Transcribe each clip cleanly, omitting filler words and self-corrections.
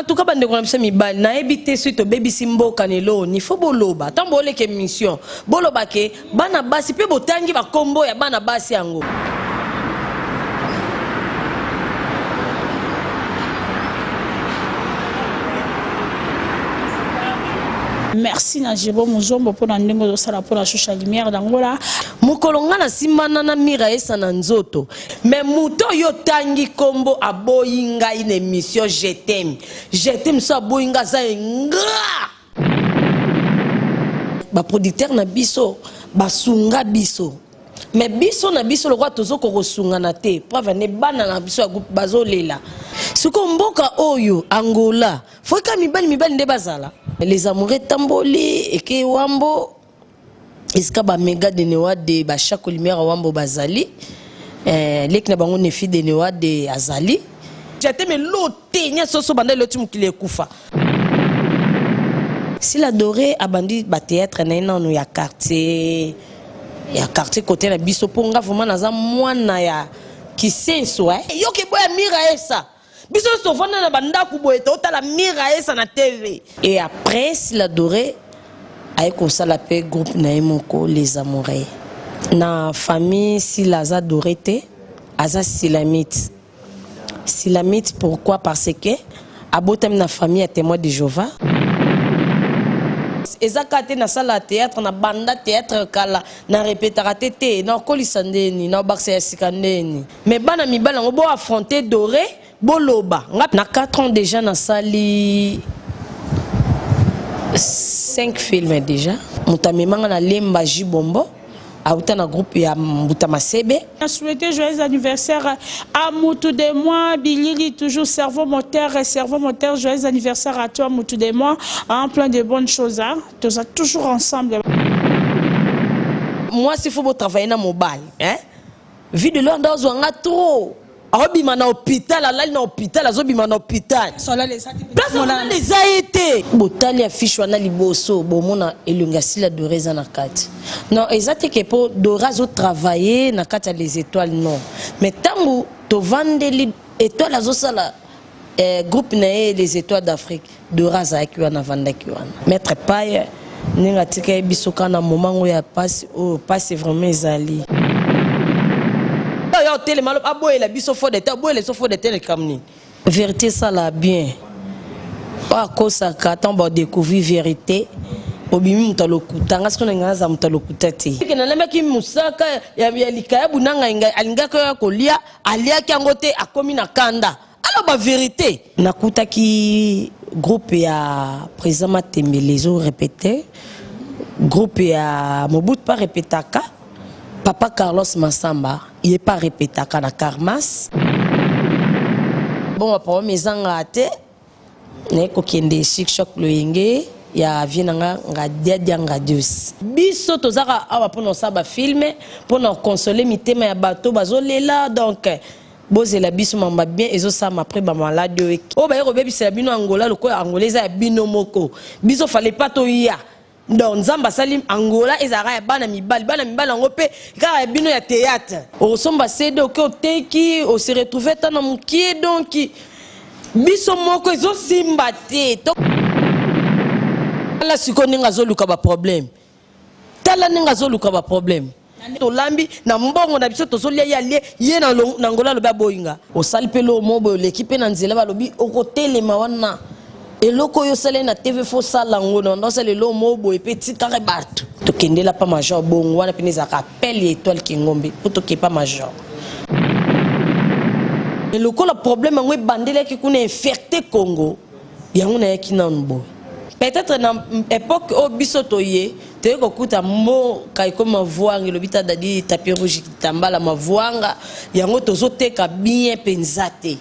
En tout cas bandeko na biso mibali nayebi te soki tobebisi mboka na eloko nini faut boloba ntango boleka emission boloba ke bana basi mpe botangi bakombo ya bana basi yango. Merci na Jero Muzombo pona ndenge ozosala pona Shusha Lumière d'Angola. Mokolo nga nasimbana na Miraesa na nzoto Mais moto oyo otangi kombo aboyi ngai na emission je t'aime je t'aime so aboyi ngai aza ingrat. Ba producteur na biso basunga biso mais biso na biso lokola tozokoka kosungana te preuve ane bana na biso ya groupe bazolela sikoyo mboka oyo Angola faut kaka mibali mibali nde bazala les amoureux etamboli eke wambo esika ba mega de newade ba chaque lumière wambo bazali eh, leki na bango nefi de newade azali jateme lote nya soso banda eloti mokili ekufa sila dore abandi ba théâtre na ye nano ya quartier ya quartier kote na biso mpo nga vraiment naza mwana ya kisenso eh. yoki boya mira esa Biso nionso tovanda na ba ndaku boye totala Miraesa na TV. Et après Sila Dore aye kosala pe groupe na ye moko les amoureux. Na famille Sila aza Dore te aza Silamite. Silamite pourquoi parce que abotami na famille ya temoin de Jehovah. Eza kaka te nasala theatre na banda theatre kala na repetaka te te nakolisa ndeni naobakisa ya sika ndeni. Mais bana mibali yango bo affronter Dore boloba nga na 4 ans dejà nasali 5 films dejà moto amema nga na Lemba Jibombo auta na groupe ya Mbuta Masebe. Na souhaite joyeux anniversaire à mutu de moi bilili toujours cerveau moteur cerveau moteur joyeux anniversaire à toi mutu de moi hein, plein de bonnes choses hein toza toujours ensemble. Mwasi faut bo travailler na mobali hein Vie de loin nde azwa nga trop. Aobima na hôpital, alali na hôpital, azobima na hôpital. Place olala eza ye te. Botali affiche wana liboso bomona elongi ya Sila Dora eza na kati. Non, eza te ke po Dora azo travailler na kati ya les étoiles non. Mais tango tovandeli étoile azosala Eh, groupe na ye les étoiles d'Afrique Dora azalaki wana avandaki wana maître paye ndenge atika ye biso kaka na moment ngo ya pasi oyo pasi vraiment ezali oyo otelema aboyela biso fo de te aboyela biso fo de te likambo nini verité esala bien oyo akosaka ntango badécouvrir verité obimi moto ya lokuta nga sikoyo nalinga naza moto ya lokuta te nalambaki mosaka ya likayabu na ngai ngai alingaki oya kolia Aliaki yango te akomi na kanda aloba verite. Nakutaki groupe ya president Matembele ezo repete groupe ya Mobutu pa repetaka papa Carlos Massamba ye pa repetaka na Karmas. Bon ba problème ezanga te. Naye kokende chic choc loyenge ya vie na nga ngadiadia ngadios. Biso tozaka awa pona kosala ba film pona ko consoler mitema ya bato bazo lela donc bozela biso mamba bien ezo salama après ba malade oyo oyo baye kobebisela bino Angola lokola Angola eza ya bino moko biso fallait pas toya Donc nzambe asali Angola ezalaka ya bana mibali, bana mibali yango pe kaka ya bino ya theatre. Okosomba CD oke oteki o se retrouver ata na mukie donc biso moko ezo simba te. Tala sikoyo ndenge azoluka ba problème. Tala ndenge azoluka ba problème. Tolambi na mbongo na biso tozolia ye alie ye na Angola alobi aboyi nga. Osali pe eloko moko boye oleki pe na nzela balobi okotelema wana eloko oyo osali na TV faut osala yango na osala eloko moko boye pe tikaka bato. Tokendela pa major bongo wana pene ezalaka appel ya etoile kingombe po toke pa major. Mais lokola problème yango ebandelaki kuna infecte Congo Yango nayaki nanu boye. Peut-etre na epoque oyo biso toye, toye kokuta mboka ekomi mavuanga elobi ta Dady tapis rouge kitambala mavuanga yango tozo teka bien penza te.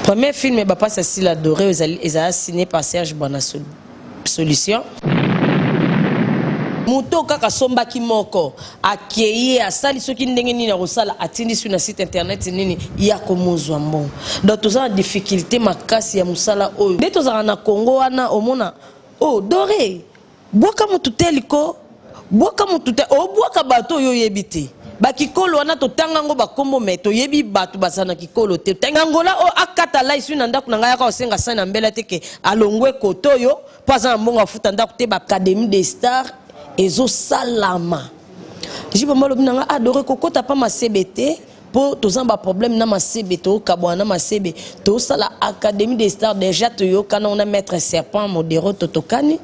Premier film ba pasi ya Sila Dore ezali ezala signe par Serge Bwana Solution. Moto kaka asombaki moko akeyi asali soki ndenge nini akosala atindi su na site internet nini ya komozwa mbongo donc toza na difficulté makasi ya mosala oyo nde tozalaka na Congo wana omona oh dore. Bwaka mutu te liko bwaka mutu te obwaka bato oyo oyebi te bakikolo wana totanga yango bakombo me toyebi bato baza na kikolo te tanga Angola oyo akata lai sui na ndako na ngai yaka osenga sai na mbela te ke alongwe kote oyo mpo aza na mbongo afuta ndako te. Baacadémie des stars ezosalama. Jibomba alobi na ngai adore kokota pa masebe te mpo toza na baproblème na masebe, tokabwana na masebe, tosala Académie des stars. Déjà toyokana na maître serpent modero, totokani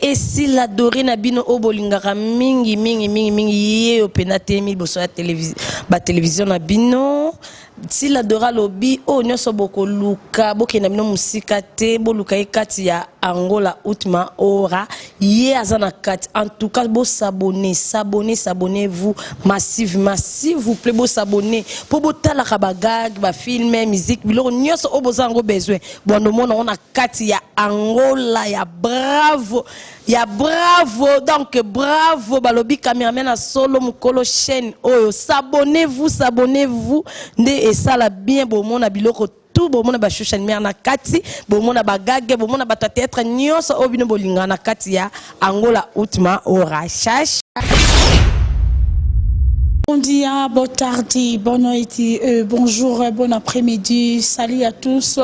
esila dori na bino oyo bolingaka mingi mingi mingi mingi. Ye oyo mpena telemi liboso ya batélévision na bino, Sila Dora, alobi oyo nyonso bokoluka, bokenda bino mosika te, boluka ye kati ya Angola Ultima Hora. Ye aza na kati. En tout cas, bos'abonner, s'abonner, s'abonnez vous massivement, s'il vous plaît. Bos'abonner mpo botalaka bagag, bafilm, musique, biloko nyonso oyo boza yango besoin. Bwandomona yango na kati ya Angola ya bravo, ya bravo. Donc bravo, balobi cameraman na solo mokolo chaîne oyo. S'abonnez-vous, s'abonnez-vous nde esala bien. Bomona biloko tout, bomona bashusha lumière na kati, bomona bagage, bomona bato ya théâtre nyonso oyo bino bolingaka na kati ya Angola Ultima Hora. Chacha. Bon dia, bon tardi, bon nuit, bonjour, bon après-midi. Salut à tous,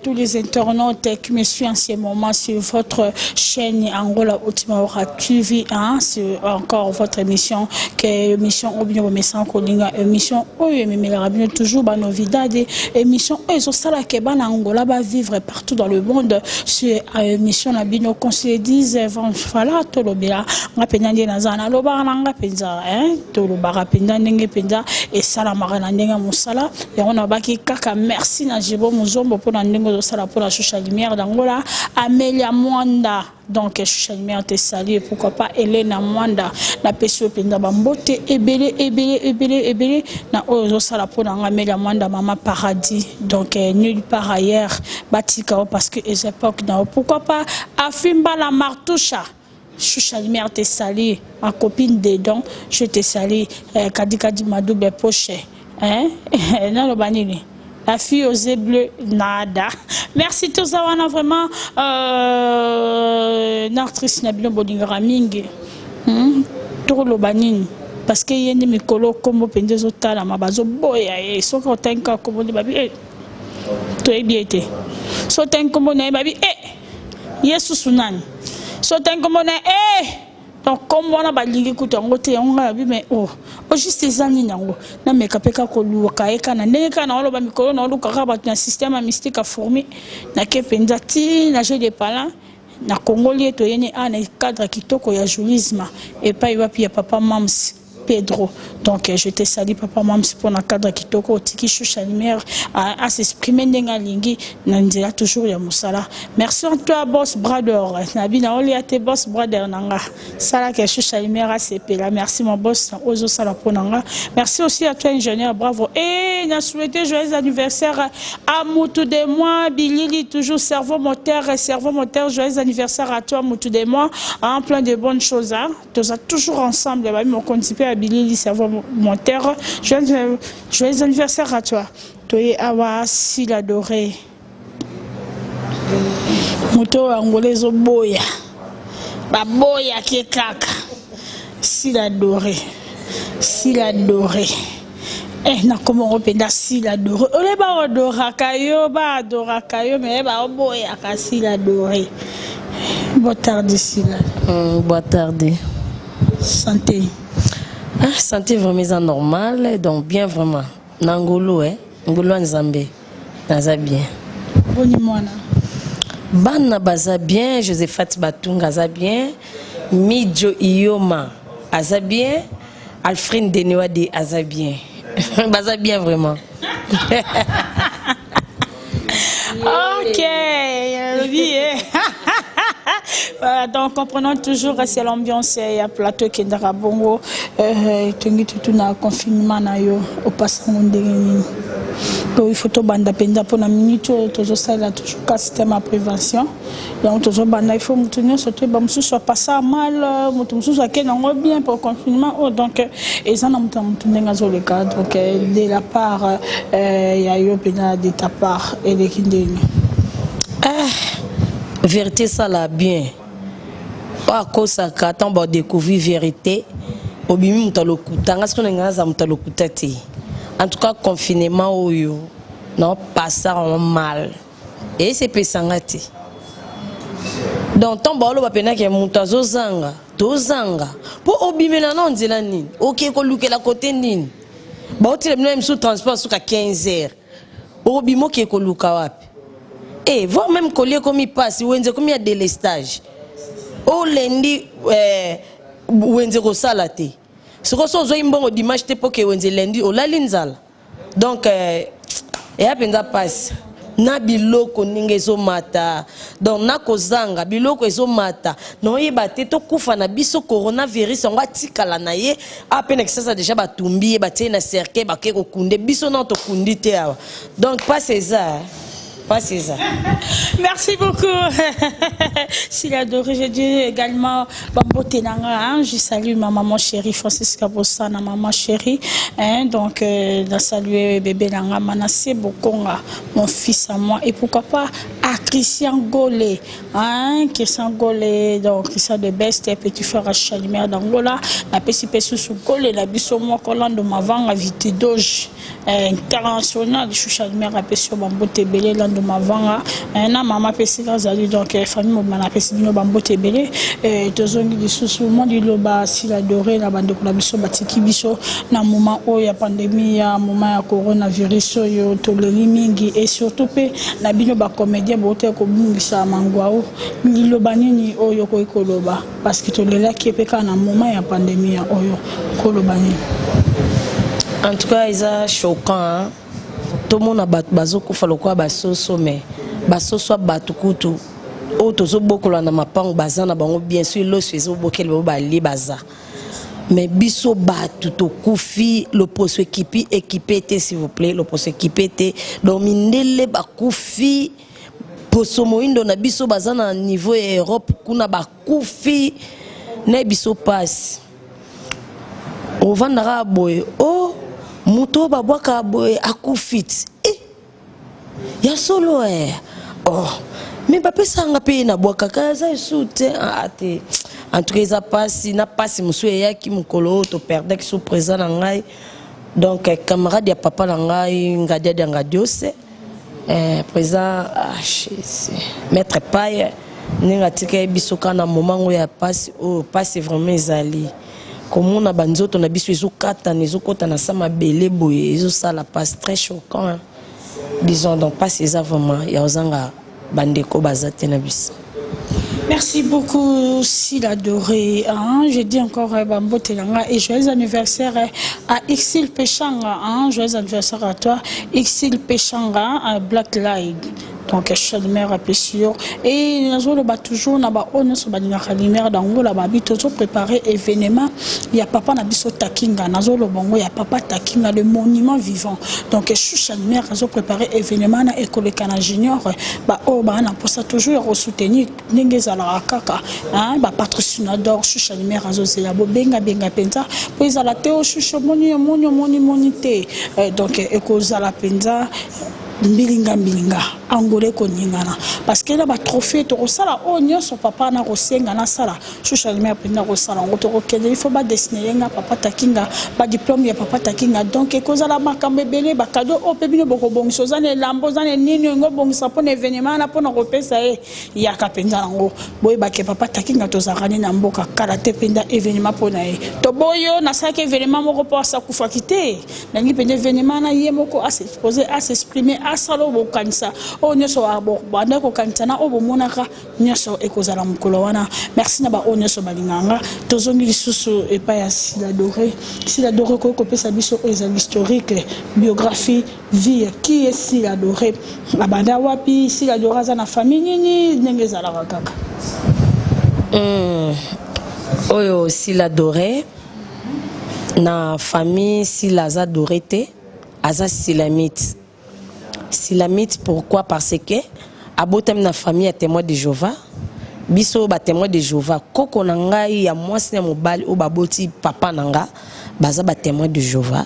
tous les internautes qui me suivent en ce moment sur votre chaîne Angola Ultima Hora TV. Hein, c'est encore votre émission, que émission oyo bino bomesana kolinga, émission oyo ememelaka bino toujours ba novidade, émission oyo ezosalaka bana Angola ba vivre partout dans le monde. Sur émission na bino, qu'on se dise, voilà, tolobela nga mpenza nde naza nalobaka na nga mpenza, hein, tolobaka mpenza ndenge mpenza esalamaka na ndenge ya mosala yango. Nabaki kaka merci na Jibo Mozombo mpona ndenge ozosala mpona Shusha Lumière d'Angola, Amelia Mwanda. Donc Shusha Lumière te salue, pourquoi pas Elena Mwanda. Napesi oyo mpenza bambote ebele ebele ebele ebele na oyo ozosala mpona nga. Amelia Mwanda, mama paradis, donc nulle part ailleurs, batika yo parce que eza époque na yo. Pourquoi pas Afimbala Martusha. Choucha Lumière te salue, ma copine dedans, je te salue. Kadi Kadi, ma double poche. Hein? Naloba nini? La fille aux yeux bleus, nada. Merci tous wana vraiment na actrice na bino bolingaka mingi. Tokoloba nini? Parce que ye nde mikolo kombo mpenza ezotalama, bazoboya ye. Soki otangi kaka kombo nde babi eh, toyebi ye te. So otangi kombo na ye, babi eh, ye susu nani? So otangi kombo na ye eh, donc kombo wana balingi kutu yango te. Yango ngai nabi mais oh, au juste eza nini yango? Nameka mpe kaka koluka ye kaka na ndenge kaka naoloba mikolo, naoluka kaka bato na système ya mystique ya fourmi. Nake mpenza ti na jeu de palin, nakongoli ye, toyeni a na cadre kitoko ya joulisme epai wapi ya papa Mams Pedro. Donc je te salue, papa Mams, mpona cadre kitoko otiki Shusha Lumière à s'exprimer ndenge alingi na nzela toujours ya mosala. Merci en toi, boss brother nabi na olia te, boss brother na nga salaka Shusha Lumière asepela. Merci mon boss na ozosala mpo na nga. Merci aussi à toi, ingénieur bravo, et na souhaité joyeux anniversaire à Moutou de moi Bilili, toujours cerveau moteur, cerveau moteur. Joyeux anniversaire à toi, Moutou de moi, en plein de bonnes choses, hein. Toza toujours ensemble, babi mokonzi mpe ya Bilili, cerveau moteur, joyeux, joyeux anniversaire à toi. Toye awa Sila Doré, moto oyo Angola ezoboya, baboyaki kaka Sila Doré, Sila Doré. Eh, nakomongo mpenza Sila Doré, ole baodoraka yo, baadoraka yo, me baoboyaka Sila Doré. Boa tarde, Sila. Boa tarde. Santé? Ah, santé vraiment eza normal, donc bien vraiment. Na ngolu, eh? Ngolu ya Nzambe. Naza bien. Boni mwana? Bana baza bien, Josephat Batunga aza bien, Mijo Iyoma aza bien, Alfred Denewade aza bien. Baza bien vraiment. Ok, oui. Voilà, donc comprenons toujours, c'est l'ambiance ya plateau kendaka bongo. Tongi tutu na confinement na yo, opasango ndenge nini? To il faut tobanda mpenza mpona minute oyo tozosalela toujours ka système ya prévention. Yango tozobanda, il faut moto nyonso toyeba, mosusu apasa mal, moto mosusu akende yango bien pour confinement oyo. Donc eza na moto na moto ndenge azoleka. Donc de la part ya yo mpenza, de ta part, eleki ndenge? Ah, vérité esala bien. Oyo akosaka ntango badécouvrir vérité, obimi moto alokuta. Nga sikoyo na ngai aza moto alokuta te. En tout cas, confinement oyo naopasa vraiment mal, esepesanga te. Donc ntango baoloba mpenake moto azozanga, tozanga mpo obimela na nzela nini, oke kolukela kote nini, baotila bino ya misusu transport suka 15 heures, okobima oke koluka wapi? E voire même kolia ekomi mpasi, wenze ekomi ya délestage. Olendi wenze kosala te. Sikoyo so ozwaki mbongo dimanche te mpo ke wenze lendi, olali nzala. Donc eya mpenza mpasi na biloko ndenge ezomata. Donc nakozanga biloko ezomata, naoyeba te tokufa na biso. Coronavirus yango atikala na ye ape na Kisasa, déjà batumbi ye, batie na cercueil, bake kokunde biso. Nano tokundi te awa. Donc mpasi eza, mpasi eza. Merci beaucoup. Sila Doré, je dis également Bambote Nanga, hein, je salue ma maman chérie, Francisca Bossana, maman chérie. Hein, donc, de saluer bébé Nanga, Manassé Bokonga, mon fils à moi. Et pourquoi pas à Christian Golé, hein, Christian Golé, donc Christian de Best, petit frère à Chalimère d'Angola, la PCP sous Golé, la biso moko Lando Mavanga, Vite Doge, international, Chalimère, apesi yo bambote ebele, Lando Mavanga, na mama apesi azali. Donc famille mobima, napesi bino bambote ebele. Tozongi lisusu mwa liloba, Sila Doré, na bandeko na biso batiki biso na moment oyo ya pandémie, ya moment ya coronavirus oyo toleli mingi, et surtout mpe na bino bacomédien bouta kobungisa mangwao, liloba nini oyo okoki koloba? Parce que tolelaki mpe kaka na moment ya pandémie ya oyo, koloba nini? En tout cas, eza choquant, hein? Tomona bato bazokufa lokola basoso, mais basoso ya bato kutu oyo tozobokola na mapango baza na bango bien sûr, loso ezobokela bango, balie, baza. Mais biso bato tokufi, loposo ekipi équipe te, s'il vous plaît, loposo équipe te. Donc mindele bakufi, poso moyindo na biso baza na niveau ya Europe kuna, bakufi na biso pasi. Ovandaka boye, o moto oyo babwaka boye akufi ti e ya solo e. Oh, me bapesanga mpe nabwakaka, eza esu te. Ah, te, en tout cas eza mpasi na mpasi. Mosusu eyaki mokolo oyo toperdaki so présent na ngai, donc camarade ya papa na ngai, Ngadiadi ya Ngadiose, président, ah, maître Paye, ndenge atikaki biso kaka na moment oyo ya mpasi oyo. Mpasi vraiment ezali komona banzoto na biso ezokatana, ezokɔta na sa mabele boye, ezosala mpasi, très choquant, hein? Disons donc mpasi eza vraiment ya kozanga bandeko baza te na biso. Merci beaucoup, Sila Doré. Hein? Je dis encore Bambote Nanga et joyeux anniversaire à Ixil Pechanga. Hein? Joyeux anniversaire à toi, Ixil Pechanga, à Black Light. Donc, Chalmer apesi yo. Et nazoloba toujours na baoyo nyonso balingaka lumière d'Angola, babi tozo préparer événement ya papa na biso Takinga. Nazoloba ngo ya papa Takinga, le monument vivant. Donc Choucha Lumière azopréparer événement na ekoleka na junior. Baoyo baa na mposa toujours ya kosoutenir ndenge ezalaka kaka, bapatrocinador, Choucha Lumière azozela bobengabenga mpenza mpo ezala te o Choucha omoni omoni omoni moni te. Donc ekozala mpenza mbilinga mbilinga, Angola ekoningana, parce que na batrophée tokosala oyo nyonso papa na kosenga nasala, Shusha Lumière mpenza kosala yango. Tokokende, il faut badessiner ye nga papa Takinga, badiplôme ya papa Takinga. Donc ekozala makambo ebele, bacadeau oyo mpe bino bokobongisa. Oza na elamba, oza na nini, olingi obongisa mpona événement wana, mpona kopesa ye, yaka mpenza nango. Boyebake papa Takinga tozalaka nde na mboka kala te mpenza événement mpona ye. Toboyo nasalaki événement moko mpo asakufaki te, nangi mpenza événement na ye moko as'expose, as'exprime, asala oyo bokanisa, oyo nyonso banda kokanisa na oyo bomonaka nyonso ekozala mokolo wana. Merci na baoyo nyonso balinganga. Tozongi lisusu epai ya Sila Doré. Sila Doré, koki kopesa biso oyo ezali historique, biographie, vie qui est Sila Doré? Abanda wapi Sila Doré? Aza na famille nini, ndenge ezalaka kaka? Oyo Sila Doré, na famille Sila aza doré te, aza silamite. Silamite pourquoi? Parce que abotami na famille ya Témoin de Jéhovah. Biso batémoin de Jéhovah, koko na ngai ya mwasi na mobali oyo baboti papa na nga baza batémoin de Jéhovah.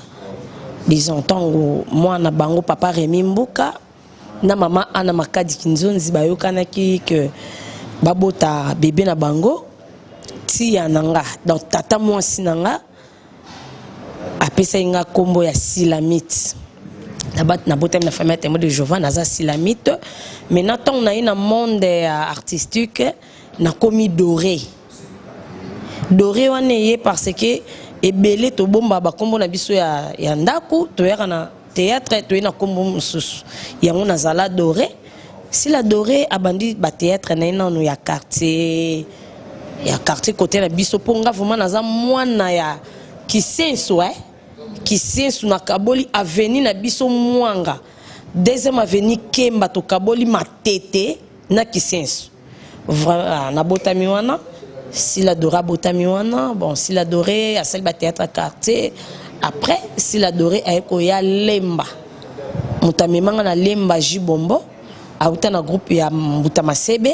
Disons ntango mwana bango, papa Remi Mbuka na mama Ana Makadi Kinzonzi, bayokanaki ke babota bebe na bango. Tia na nga, donc tata mwasi na nga apesaki nga nkombo ya Silamite. Nabotami na famille ya Témoin de Jéhovah, naza Silamite. Maintenant, ntango naye na monde ya artistique, nakomi Doré. Doré wana eye parce que ebele tobomba bakombo na biso ya ndako, toyaka na théâtre, toye na kombo mosusu. Yango nazala Doré. Sila Doré abandi bathéâtre na ye nano ya quartier, ya quartier côté na biso, mpo nga vraiment naza mwana ya Kisenso, eh? Kisenso, nakaboli avenue na biso Mwanga, deuxième avenue Kemba, tokaboli Matete na Kisenso. Vraiment, nabotami wana. Sila Doré abotami wana. Bon, Sila Doré asali bathéâtre ya quartier. Après, Sila Doré aye koya Lemba. Moto amemanga na Lemba, Jibombo, auta na groupe ya Mbuta Masebe.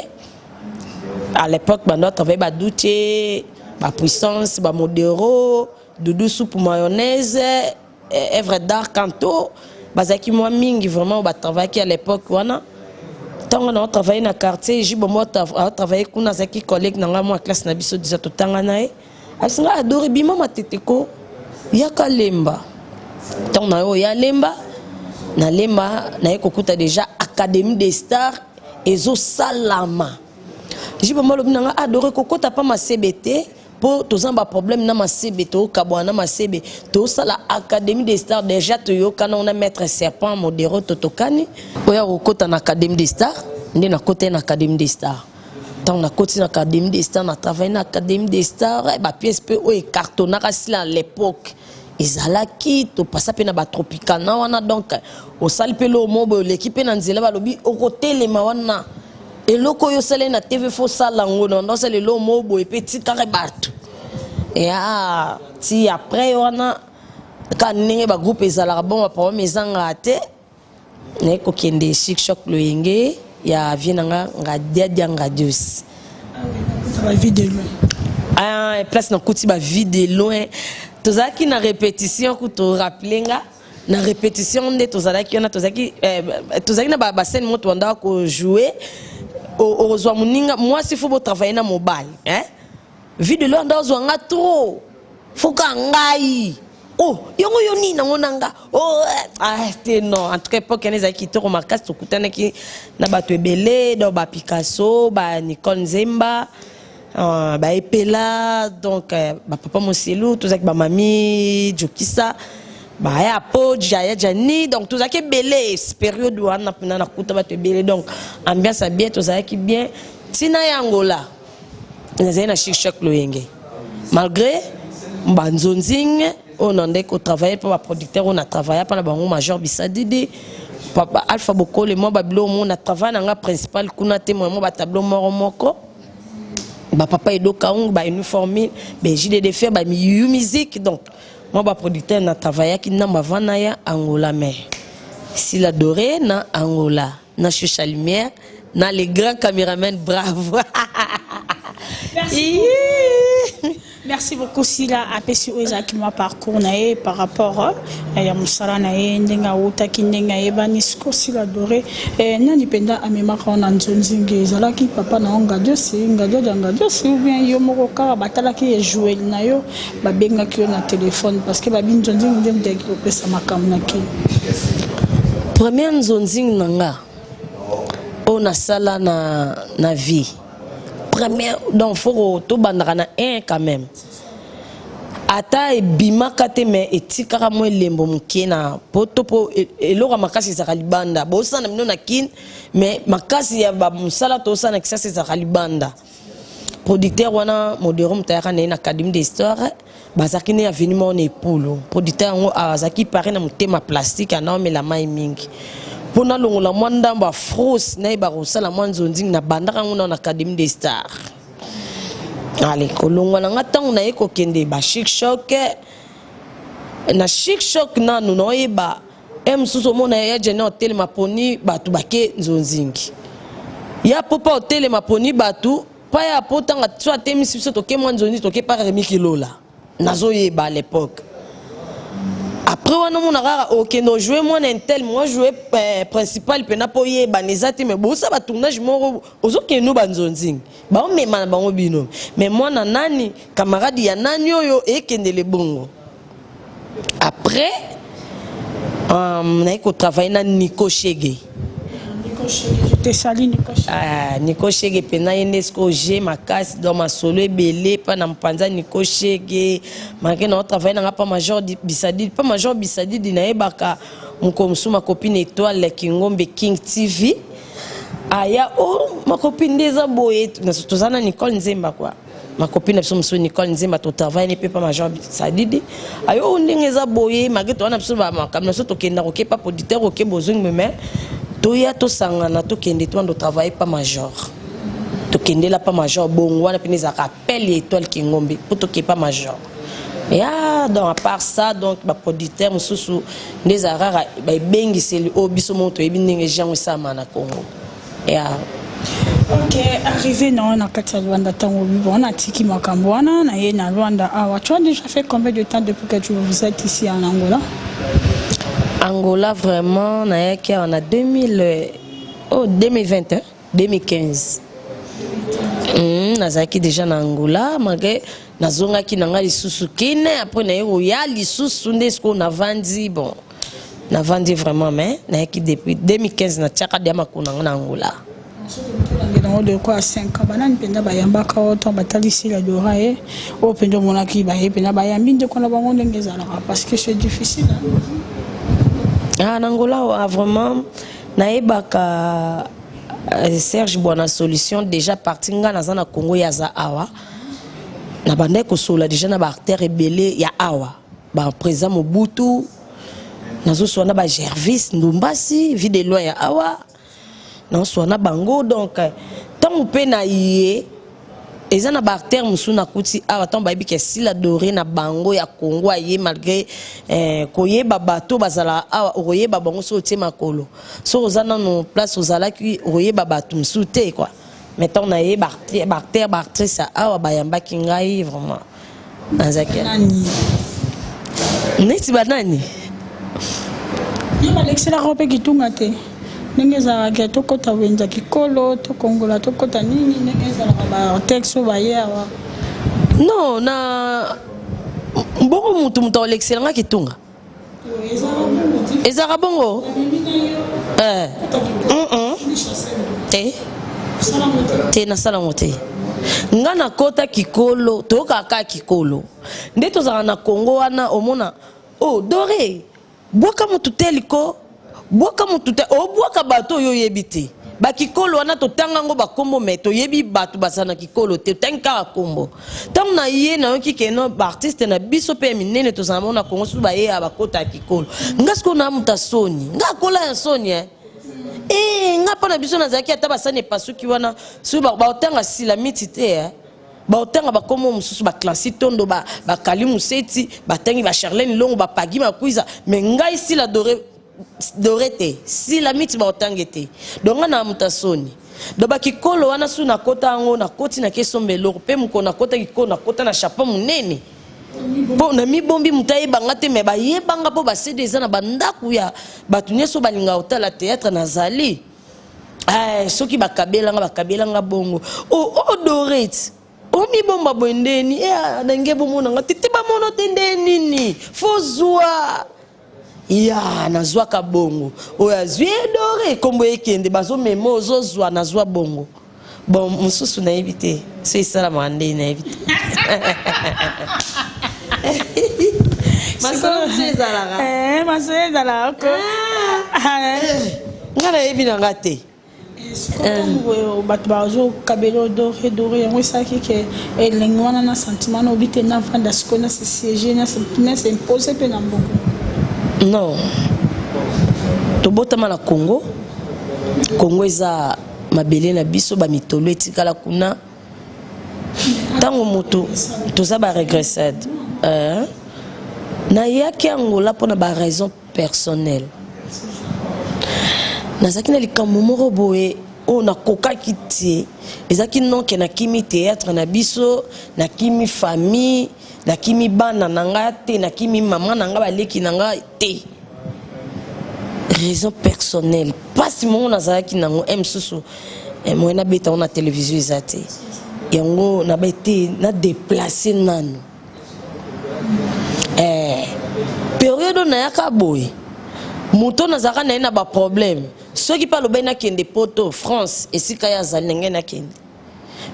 À l'époque, bando travaille badutie, bapuissance, bamodero, Dudu Soupe Mayonnaise, œuvre d'art Canto, bazalaki mwa mingi vraiment batravaillaki à l'époque wana. Ntango na otravaille na quartier, Jibombo atravaille kuna, azalaki collègue na ngai, mwa classe na biso déjà, totanga na ye. Asinga adore bima Matete ko yaka Lemba. Ntango na yo oya Lemba, na Lemba naye kokuta déjà Académie des Stars ezosalama. Jibombo alobi na nga: "Adore, kokota pa Masebe te, mpo toza na baproblème na Masebe, tokabwana na Masebe, tosala Académie des Stars déjà." Toyokana ona maître Serpent Modero, totokani oya kokota na Académie des Stars. Nde nakota ye na Académie des Stars. Ntango nakoti na Académie des Stars, na travaille na Académie des Stars, bapièce mpe oyo ecartonnaka sila à l'époque ezalaki, topasa mpe na batropicana wana. Donc osali mpe loo mo boye, oleki mpe na nzela, balobi okotelema wana, eloko oyo osali na TV, fo osala yango na osala eloko mo boye mpe tikaka bato ya ti. Après wana, kaka ndenge bagroupe ezalaka, bon, baproblème ezangaka te. Naye kokende Chic Choc Loyenge ya vie na nga, Ngadiadia Ngadios. Bavie de loin. Ah, place nakuti bavie de loin, tozalaki na répétition. Kutu rappeler nga na répétition nde tozalaki wana, tozalaki na bascène moko tobandaka kojouer. Okozwa moninga mwasi, fo botravaille na mobali, hein? Vie de loin nde ozwa nga trop, foka ngai, oh, yango yo nini nango na nga, oh, ah, te, non. En tout cas, époque wana ezalaki kitoko makasi. Tokutanaki na bato ebele, donc bapicasso, banicole Nzemba, baepela, donc bapapa Moselu, tozalaki bamami Jokisa, baya po Jaya Jani, donc tozalaki ebele. Période wana mpena nakuta bato ebele, donc ambiance ya bien, tozalaki bien. Ntina ya Angola, nazali na Chic Choc Loyenge, malgré banzonzing oyo na nde kotravaille mpo baproducteur oyo na travaille mpa na bango, Major Bisadidi, papa Alpha Bokole, mwa babilo mo na travaille na nga principal kuna te, mwa batableau moko moko, bapapa Edo Kaungu, bauniforme, baJDD Fer, bamiyu musique. Donc mwa baproducteur na travaillaki ndambo avant na ya Angola. Mais Sila Doré na Angola, na Chucha Lumière, na les grands caméraman, bravo. Merci. Merci beaucoup. Sila apesi oyo ezalaki mwa parcours na ye par rapport ya mosala na ye, ndenge awutaki, ndenge ayebani. Siko Sila Doré, nani mpenza amemaka na nzonzingi? Ezalaki papa na yo Ngadiosi, Ngadiodia Ngadiosi, ou bien yo moko kaka batalaki ejoueli na yo, babengaki yo na telefone? Parce que babi nzonzingi nde moto ayaki kopesa makambo na kini. Première nzonzingi na nga oyo nasala na vie, première, donc faut tobandaka na 1 quand même, ata ebimaka te, mais etikaka mwa elembo moke na po to mpo eloko ya makasi ezalaka libanda. Bosala na bino na Kine, mais makasi ya bamosala tosala na Kisasa ezalaka libanda. Producteur wana Modero, moto ayaka na ye na Académie d'histoire, bazalaki ne avenue moko na Epulu. Producteur yango azalaki pare na motema plastique, anaomela mai mingi mpo nalongola mwa ndambo ya fros, nayeba kosala mwa nzonzingi. Na bandaka yango na Académie des Stars. Ale kolongwa na nga, ntango naye kokende bachic choc, na Chic Choc nanu naoyeba e mosusu, omona ya jene otelema poni bato bake nzonzingi ya popa, otelema poni bato pa ya po. Ntanga so atemisi biso, toke mwa nzonzingi, toke pa Remi Kilola, nazoyeba à l'époque. Après Après wana omona kaka okende ojoue mwana intel mwa joue eh, principal mpena mpo oyebana eza te, mais bosala batournage moko ozokende no banzonzingi baomema na bango bino, mais mwana nani, camarade ya nani oyo ekendele bongo. Après naye kotravaille na Nico Shege. Nico Shege, je te salue, Nico Shege. Ah, Nico Shege mpena ye nde sikoyo je makasi, donc masolo ebele mpa na mopanza Nico Shege. Malgré na otravaille nanga mpa Major Bisadidi, mpa Major Bisadidi nayebaka mokolo mosusu makopine Étoile Kingombe King TV aya o oh, makopine nde eza boye, toza na Nicole Nzemba kua makopine na biso mosusu Nicole Nzemba, totravaille ne mpe pa Major Sadidi ayo oyo ndenge eza boye. Malgré toza na biso bamakambo na biso, tokenda koke pa producteur oke bozongi, mais toya tosangana tokende tobanda otravaille pa Major, tokendela pa Major bongo. Wana mpene ezalaka appel ya Étoile Kingombe mpo toke pa Major ya. Donc à part ça, donc baproducteur mosusu nde ezala kaka baebengiseli oyo biso moko toyebi ndenge jango esalama na Congo ya. Ok, arrivé na na kati ya Luanda, ntango obi wana atiki makambo wana na ye na Luanda awa, tu as déjà fait combien de temps depuis que tu vous êtes ici en Angola? Angola vraiment nayaki awa na 2000 oh, 2020 hein? 2015 nazalaki déjà na Angola, malgré nazongaki na ngai lisusu kine, après naye koya lisusu nde sikoyo navandi. Bon, navandi vraiment, mais nayaki depuis 2015, natiaka dia makolo na ngai na Angola. Yango de quoi 5 ans, banani mpenza bayambaka oyo ntango batalisi la Dora ye oyo mpenza omonaki baye mpenza bayambi ndeko na bango ndenge ezalaka? Parce que c'est difficile, hein? Ah, na Angola ah, vraiment nayebaka Serge Bwana Solution déjà parti, nga naza na Congo, ye aza awa. Na bandaki kosolola déjà na baacteur ebele ya awa, baprésident Mobutu, nazosola na baGervis Ndumbasi vie de loi ya awa, nazosola na bango. Donc ntango mpe na ye eza na baacteur mosusu nakuti awa, ntango bayebi ke Sila Doré na bango ya Congo aye, malgré koyeba bato bazalaka awa, okoyeba bango soki otie makolo, soki oza nano place ozalaki, okoyeba bato mosusu te quoi. Mais ntango naye baacteur baactrice ya awa bayambaki ngai vraiment, nazalaki Nani? Neti banani? Yo balekiselaka mpe kitunga te ndenge ezalaka, tokɔta wenza kikolo, tokongola, tokɔta nini, ndenge ezalaka batexte oyo baye awa? Non, na mbongo mutu akolekiselanga kitunga ezalaka bongo. Te te, nasalango te. Nga nakɔta kikolo, toyokaka kaka kikolo nde tozalaka na Congo wana. Omona o oh, Doré bwaka motu te liko bwaka motu te, obwaka bato oyo oyebi te. Bakikolo wana totanga yango bakombo, me toyebi bato bazala na kikolo te, otangi kaka kombo. Ntango na ye nayoki keno baartiste na biso mpe ya minene tozala bango na Congo soki bayeya bakota ya kikolo. Nga sikoyo na moto asoni, nga akola ya soni e eh, nga mpo na biso nazalaki ata basani epasuki wana soki baotanga sila miti te eh. Baotanga bakombo mosusu, baclansi tondo, bakali museti, batangi bacharlene Longo, bapagi makwiza, mais ngai Sila Doré, Doré te, Sila miti baotange te. Donc nga na moto asoni, donc bakikolo wana su nakota yango, nakoti nake somba eloko mpe mokolo nakota kikolo, nakota na chapeau monene mpo na mibombi moto ayebanga te, mais bayebanga mpo basede eza na bandako ya bato nyonso balingaka kotala théâtre. Nazali eh, soki bakabelanga bakabelanga bongo o oh, Doré omibomba boye ndeni eh, ndenge bomonanga te te bamono te nde nini fozwa ya nazwaka bongo oyo azwi edore nkombo ekende bazomema ozozwa nazwa bongo. Bon, mosusu nayebi te so esalamaka ndenge, nayebi te masolo mosusu ezalaka. Masolo ezalaka ko. Nga nayebi na nga te. Ntango bato bazokabela Doré, Doré yango esalaki ke elengi wana na sentiment na obi te navanda sikoyo na se siége na se impose mpe na mboka? Non, tobotama na Congo. Congo eza mabele na biso, bamitolo etikala kuna. Ntango moto toza baregressade, nayaki Angola mpona baraison personnelle. Nazalaki na likambo moko boye. Oyo nakokaki te, ezalaki non ke nakimi theatre na biso, nakimi famille, nakimi bana na nga te, nakimi mama na nga, baleki na nga te. Raison personnelle, pasi moko nazalaki nango, eh mosusu eh, moyen nabeta yango na television eza te. Yango nabai te, na deplacer nanu. Eh, periode oyo nayaka boye, moto nazalaka na ye na ba problème. Soki pe alobaki nakende poto, France, esika ye azali na ngai nakende.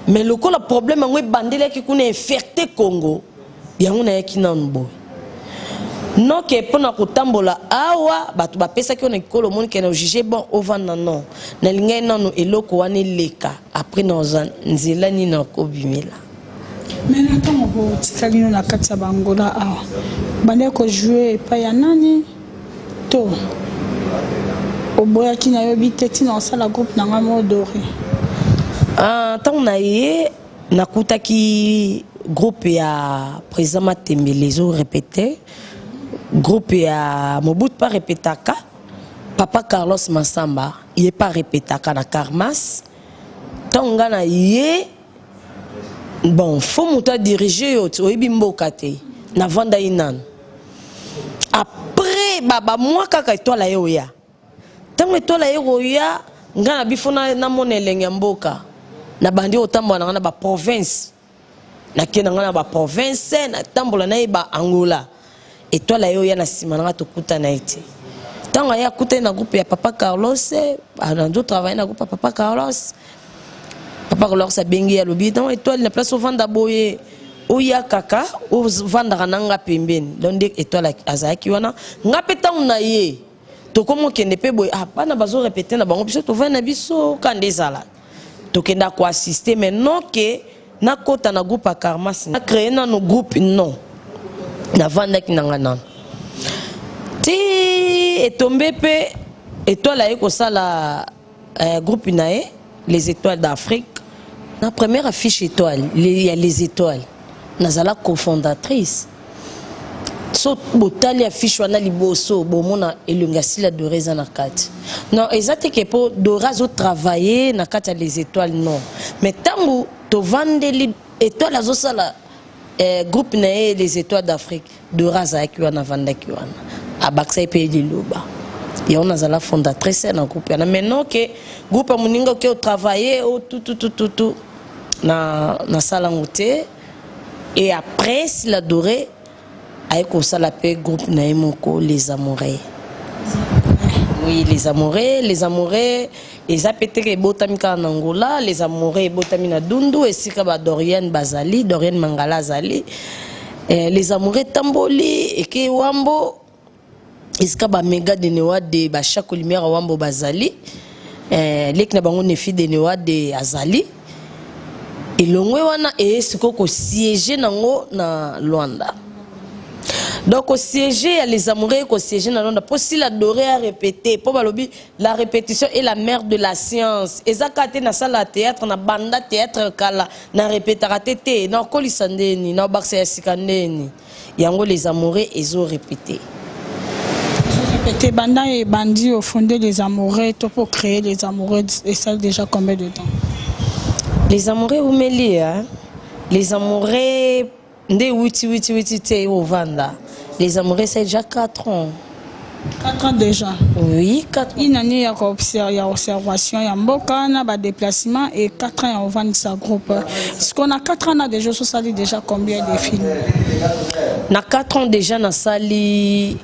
Mais lokola problème yango ebandelaki kuna infecte Congo, yango nayaki nanu boye. Non ke pona kotambola awa bato bapesaki yo na ekolo omoni ke na juge bon ovanda non. Nalingaki nanu eloko wana eleka après nazwa nzela nini nakobimela. Mais na tango botikali no na kati ya ba Angola awa, obandaki ko jouer epai ya nani? To oboyaki na yo bi te tina osala groupe na ngai moko Dore? Ah, ntango na ye nakutaki groupe ya président Matembele ezo répéter, groupe ya Mobutu pa répétaka, papa Carlos Massamba ye pa répétaka na Karmas. Ntango nga na ye bon faut moto a diriger yo oyebi mboka te, navanda ye nanu. Après ba ba mois kaka étoile ye oya. Tango étoile ye oya, nga na bifo na namona elenge ya mboka. Na bandi otambola na nga na ba province. Na ke na nga na ba province, na tambola na ye ba Angola. Étoile ye oya na sima na nga tokutana ye te. Tango aye akutani na groupe ya papa Carlos, anzo travailler na groupe ya papa Carlos. Papa Carlos abengi ye alobi, non étoile na place ovanda boye. Oya kaka ovandaka na nga pembeni. Donc nde étoile azalaki wana. Nga pe tango na ye tokomi okende pe boye, ah bana bazo répéter na bango biso tovandi na biso ka nde ezala. Tokenda ko assister mais non ke nakota na groupe ya Karmas, na créer nanu groupe non. Navandaki na nga nanu. Ti etombe pe étoile aye kosala groupe na ye les étoiles d'Afrique. Na première affiche étoile les, ya les étoiles nazala cofondatrice. So botali affiche wana liboso bomona elongi ya Sila Dore eza na kati. Non, eza te ke po Dore azo travailler na kati ya les étoiles non. Mais tango tovandeli étoile azosala groupe na ye les étoiles d'Afrique, Dora azalaki wana, avandaki wana, abakisaki pe liloba. Yango nazala fondatrice na groupe wana. Mais non ke groupe ya moninga oke otravailler o tout tout tout tout tout na nasala yango te. Et après Sila Dore aye kosala pe groupe na ye moko les amoureux. Oui, les amoureux, les amoureux eza pe te ke ebotami kaka na Angola, les amoureux ebotami na Dundu esika ba Dorian bazali, Dorian Mangala azali. Les amoureux etamboli eke Wambo esika ba Mega de Newade ba Chaco Lumière Wambo bazali. Leki na bango Nefi de Newade azali. Elongwe wana eye sikoyo ko siéger nango na Luanda. Donc ko siéger ya les amoureux ko siéger na Luanda po Sila Dore a répéter po balobi la répétition est la mère de la science. Eza kaka te nasala théâtre na banda théâtre kala na répétaka te te na okolisa ndeni na obakisa ya sika ndeni. Yango les amoureux ezo répéter. Répéter banda ebandi au fonder les amoureux to pour créer les amoureux et ça déjà combien de temps? Les amoureux umeli hein. Les amoureux nde wuti wuti wuti te ovanda. Les amoureux c'est déjà 4 ans. 4 ans déjà. Oui, 4 ans. Une année ya ya observation ya mboka na ba déplacement et 4 ans ya ovandisa groupe. Ce qu'on a 4 ans na déjà sosali déjà combien de films? Na 4 ans déjà na sali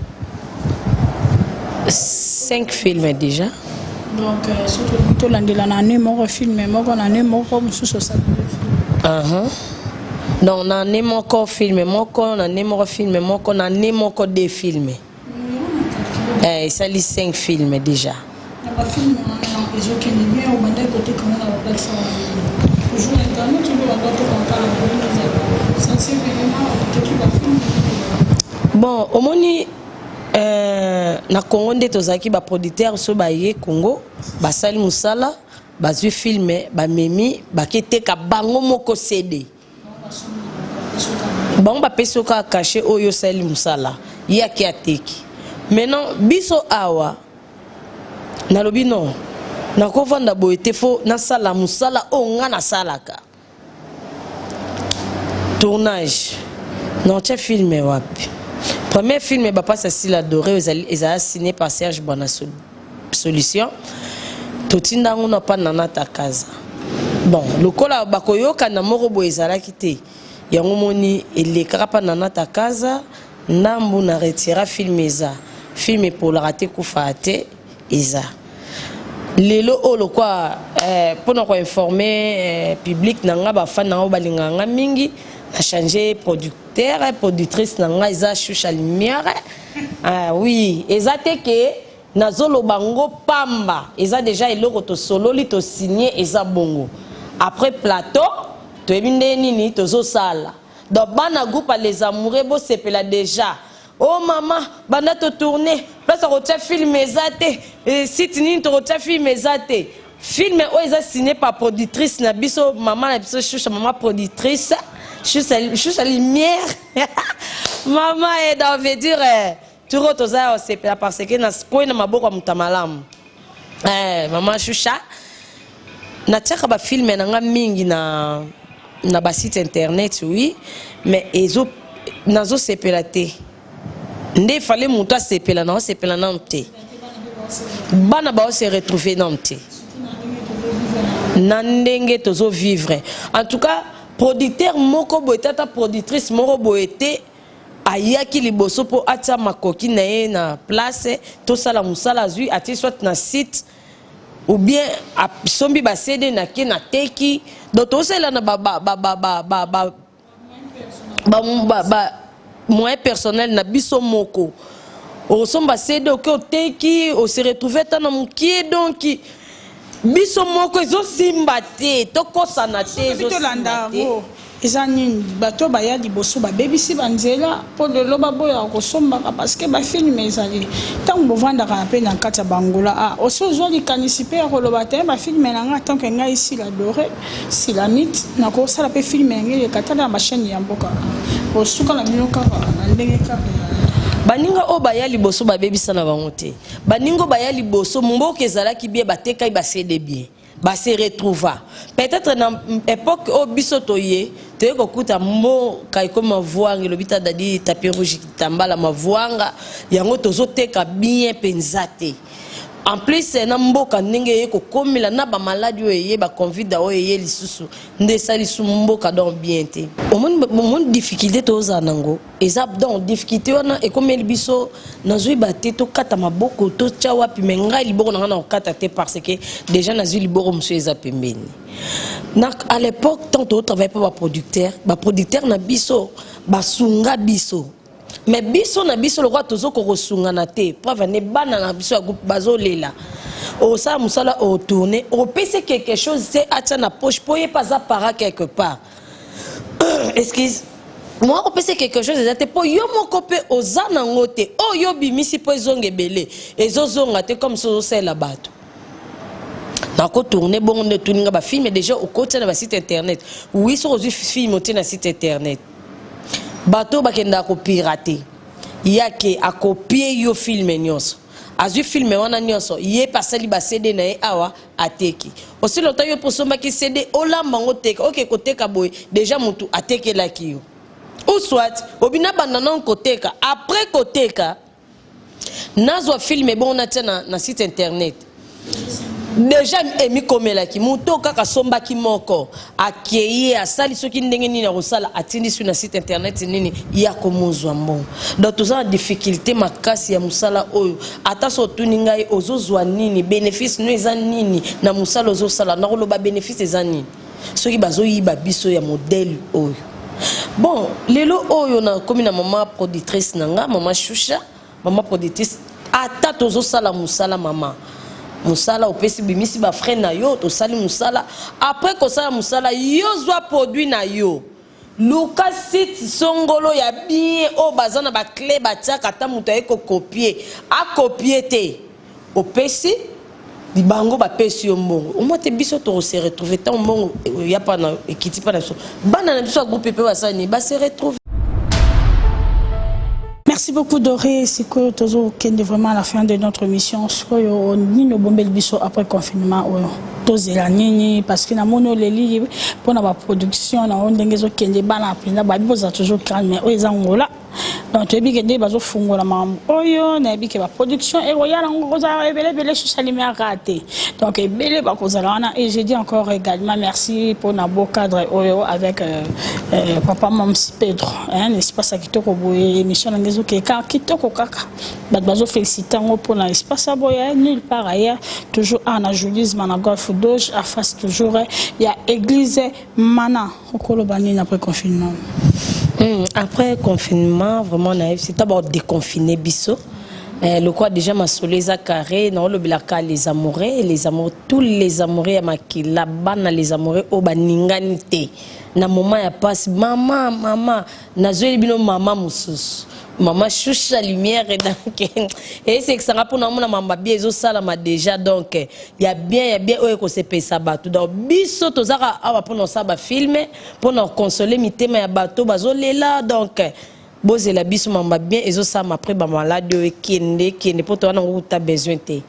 5 films déjà. Donc surtout tolandela na année moko film moko na année moko mosusu osali deux films. Donc na année moko film moko, na année moko film moko, na année moko deux films. Esali 5 films déjà. Na ba films wana ezokende bien, obandaki koteka yango na ba plateforme toujours internet ou bien obandaki koteka yango kaka na bongo sentir vraiment oteki ba films? Bon, omoni na Congo nde tozalaki ba producteurs so baye Congo basali musala bazwi film bamemi baketeka bango moko CD. Bango bapesi yo kaka cachet oyo osali musala ye ake ateki. Maintenant biso awa nalobi non. Nakovanda boye te, fo nasala mosala oyo nga nasalaka. Tournage naotya film wapi? Premier film bapasi ya Sila Doré ezala signé par Serge Bwana Solution, totinda yango na pa Nana Takaza. Bon, lokola bakoyokana moko boye ezalaki te, yango moni elekaka mpa Nana Takaza ndambu na retira film. Eza film epolaka te, kufaka te. Eza lelo oyo lokwa mpona koinformer public na nga, bafan na nga oyo balingaka nga mingi, na change producteur, productrice na nga eza Shusha Lumière. Ah, oui, eza te ke nazoloba ngo pamba, eza déjà eloko tosololi, tosigne, eza bongo. Après plateau toyebi nde nini tozosala. Donc bana groupe Les Amoureux, bosepela déjà. O oh, mama, banda totourne, place akotia film eza te, site nini tokotia film eza te. Film oyo eza signé par productrice na biso, mama na biso Shusha, mama productrice Shusha, Shusha Lumière, mama. E donc veut dire turo toza ya kosepela parce que nakwei na maboko ya moto ya malamu, mama Shusha. Natiaka bafilm na nga mingi na basite internet, oui, mais ezo nazosepela te nde efale moto asepela na osepela nanu te, bana baose retrouve nanu te na ndenge tozovivre. En tout cas, producteur moko boye te, ata productrice moko boye te ayaki liboso mpo atia makoki na ye na place tosala mosala. Azwi, atie soit na site ou bien asombi baCD na ke na teki. Donc tosalela na ba, ba, ba, ba, ba, ba, ba, ba, ba, ba moyen personnel na biso moko. Okosomba CD, oke oteki, ose retrouve ata na mokie. Donc biso moko ezosimba te, tokosana te. Tolanda Ezosimba te. Yango eza nini? Bato baya liboso babebisi banzela mpo lelo baboyaka kosombaka parce que bafilm ezali. Ntango bovandaka mpe na kati ya bangola, a osi ozwa likanisi mpe ya koloba te: bafilm na nga, tant que ngai Sila Doré, Silamite, nakosala mpe film yango eleka tala na bachaîne ya mboka? Osuka na bino kaka na ndenge kaka? Baninga oyo baya liboso babebisa na bango te. Baninga oyo baya liboso, mboka ezalaki bien, batekai baCD bien, base retrouva. Peut-être na époque oyo biso toye, toye kokuta mboka ekomi mavwanga, elobi ta dadi tapis rouge tambala mavwanga, yango tozoteka bien mpenza te. En plus na mboka ndenge eye kokomela na bamaladi oyo eye, bacovid oyo eye lisusu, nde esali lisusu mboka donc bien te. Omoni difficulté tozala nango eza, donc difficulté wana ekomeli biso, nazoyeba te tokata maboko totya wapi. Me ngai liboko na ngai na kokata te parce que déjà nazwi liboko mosusu eza pembeni. Na à l'époque, tant totravaille mpo baproducteur, baproducteur na biso basunga biso, mais biso na biso lokola tozokoka kosungana te. Preuve ane, bana na biso ya groupe bazolela. Osala mosala, otourne, opesi quelque chose te atia na poche mpo ye mpe aza para quelque part, excuse moi, kopesa quelque chose eza te mpo yo moko mpe oza nango te. Oyo obimisi mpo ezonga ebele, ezozonga te, comme so ozosalela bato. Nakotourne bongo nde otuninga bafilm déjà okotia na basite internet. Oui, soki ozwi film otie na site internet, bato oyo bakendaka kopirater yake akopie yo film nyonso, azwi film wana nyonso, ye mpe asali baCD na ye awa, ateki. Osili ota yo mpo osombaki CD, olamba yango, teka, oke koteka boye, déjà motu atekelaki yo. Ou soit obina banda nano koteka, après koteka nazwa film ebongo natia na site internet. Déjà emikomelaki moto kaka asombaki moko, akei, asali soki ndenge nini akosala, atindi su na site internet nini ya komozwa mbongo. Donc toza na difficulté makasi ya mosala oyo. Ata so otuni ngai ozozwa nini, bénéfice no eza nini na mosala ozosala, nakoloba bénéfice eza nini soki bazoyiba biso ya modèle oyo? Bon, lelo oyo nakomi na mama productrice na nga, mama Shusha, mama productrice. Ata tozosala mosala, mama, mosala opesi, bimisi bafrais na yo, tosali mosala. Après kosala mosala, yo zwa produit na yo, luka site songolo ya bien oyo baza na baclé, batiaka, ata moto aye kokopie, akopie te. Opesi bango, bapesi yo mbongo omoi te. Biso tokose retrouve ntango mbongo ya pana ekiti mpa na biso, bana na biso ya groupe mpe basala nini? Base retrouve. Merci. Merci beaucoup Doré, sikoyo tozokende vraiment à la fin de notre émission. Sikoyo nini obombeli biso après confinement oyo? Tozela nini? Parce que namoni oleli mpona baproduction na oyo ndenge ezokende, bana mpenza babi bozala toujours calme, mais oyo eza Ngola. Donc toyebi ke nde bazofungola makambo oyo, nayebi ke baproduction ekoya nango kozala ebele ebele, Shusha Lumière te. Donc ebele bakozala wana. Et je dis encore également merci mpona beau cadre oyo avec papa Mams Pedro, hein, espace ya kitoko boye. Émission nange ezokeka kitoko kaka, bato bazofélicité yango mpona espace ya boye nulle part ailleurs, toujours awa na Julisme na Golf Doge, en face toujours ya église Mana. Okoloba nini après confinement? Après confinement, vraiment, nayebi ta déconfiner biso. Lokwa déjà masolo eza carré, naolobelaka les amoureux, les amoureux, tous les amoureux ya makila, bana les amoureux oyo baningani te na moment ya pasi. Mama, mama, nazweli bino mama mosusu, mama Shusha Lumière. Donc esekisanga mpona omona mamba bien ezosalama déjà. Donc ya bien, ya bien oyo ekosepelisa bato. Donc biso tozaka awa mpona kosala bafilm, mpona konsole mitema ya bato bazolela. Donc bozela biso, mamba bien ezosalama après bamaladi oyo ekende, ekende mpo toza nango kuta besoin te,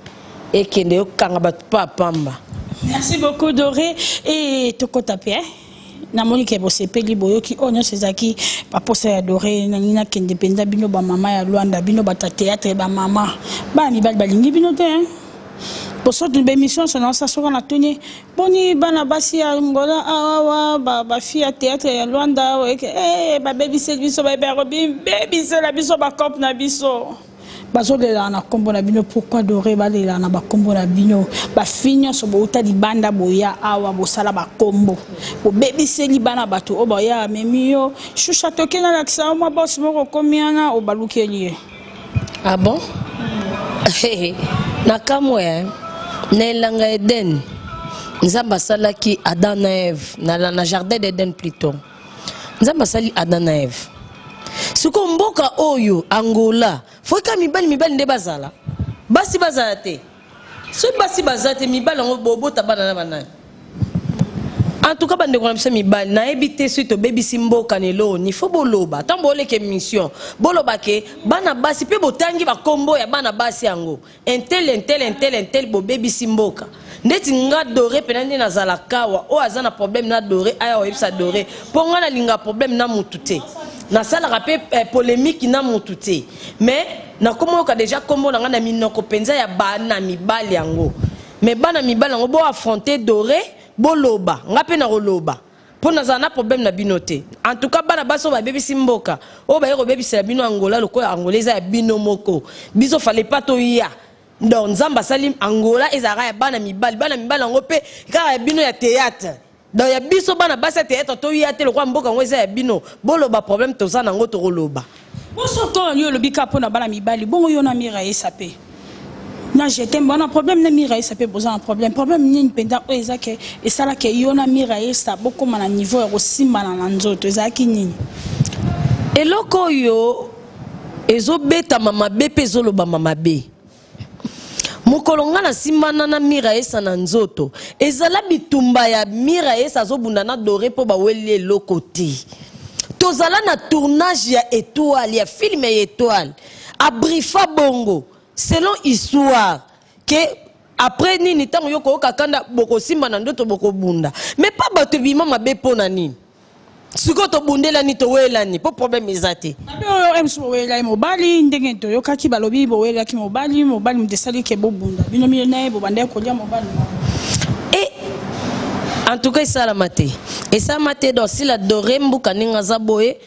ekende yokanga bato mpo apamba. Merci beaucoup Doré, et tokota mpe namoni ke bosepeli, boyoki oyo nyonso ezalaki baposa ya Doré. Nangi nakende mpenza, bino bamama ya Lwanda, bino bato ya théâtre, bamama, bana mibali balingi bino te. Bosotu baémission nyonso naosa, soka natuni boni bana basi ya Ngola awawa, bafille ya théâtre ya Lwanda oyeke babebiseli biso, bebisela biso bacope na biso, bazolelaka na nkombo na bino. Pourquoi Doré balelaka na bakombo na bino? Bafille nyonso bouta libanda, boya awa, bosala bakombo, bobebiseli bana bato oyo baya. Amemi yo Shusha, toke nalakisa yo mwa bosi moko okomi wana, obalukeli ye. Ah bon, na kamwe. Na elanga Eden, Nzambe asalaki Adam na Eve na jardin d'Eden plutôt. Nzambe asali Adam na Eve. Sikoyo mboka oyo Angola, foka mibali, mibali nde bazala, basi bazala te. Soki basi baza te, mibali yango bobota bana na banani? En tout cas, bandeko na biso mibali, nayebi te soki tobebisi mboka na eloni. Fo boloba ntango booleka émission, boloba ke bana basi mpe botangi bakombo ya bana basi yango, un tel, un tel, un tel, un tel, bobebisi mboka. Ndeti nga Doré mpena nde nazala kawa, oyo aza na problème na Doré, aya oyebisa Doré, mpo nga nalinga problème na mutu te, nasalaka mpe polémique na mutu te. Mais nakoma oyoka déjà kombo na nga na minoko mpenza ya bana mibali yango. Mais bana mibali yango, boaffronte Doré, boloba, nga mpe na koloba mpo nazala na problème na bino te. En tout cas, bana basi oyo babebisi mboka, oyo baye kobebisela bino Angola, lokola Angola eza ya bino moko, biso fale pa toya. Donc Nzambe asali Angola ezalaka ya bana mibali, bana mibali yango mpe kaka ya bino ya théâtre. Donc ya biso bana basi ya théâtre toya te. Lokola mboka yango eza ya bino, boloba problème toza nango, tokoloba. Bonso to yo olobi kaka mpona bana mibali bongo, yo na Mira yesa mpe na jetem bona problème na Mira yesa mpe, boza na problème. Problème nini mpenza oyo eza ke esalaka yo na Mira yesa bokóma na niveau ya kosimbana na nzoto? Ezalaki nini? Eloko oyo ezobetama mabe mpe ezolobama mabe, mokolo nga nasimbana na Mira Esa na nzoto, ezala bitumba ya Mira Esa azobunda na Doré mpo baweli eloko te. Tozala na tournage ya Étoile, ya film ya Étoile. Abrifa bongo selon histoire ke après nini, ntango yo koyoka kanda, bokosimba na ndoto, bokobunda. Mais pa bato ebima mabe mpo na nini? Sikoyo tobundelani, towelani mpo problème eza te. Mabe oyo mosu bowelelaki mobali, ndenge toyokaki balobi bowelelaki mobali, mobali moto esali ke bobunda bino mino na ye, bobandaki kolia mobali. E, en tout cas esalama te, esalama te. Donc Sila Doré mbuka ndenge aza boye,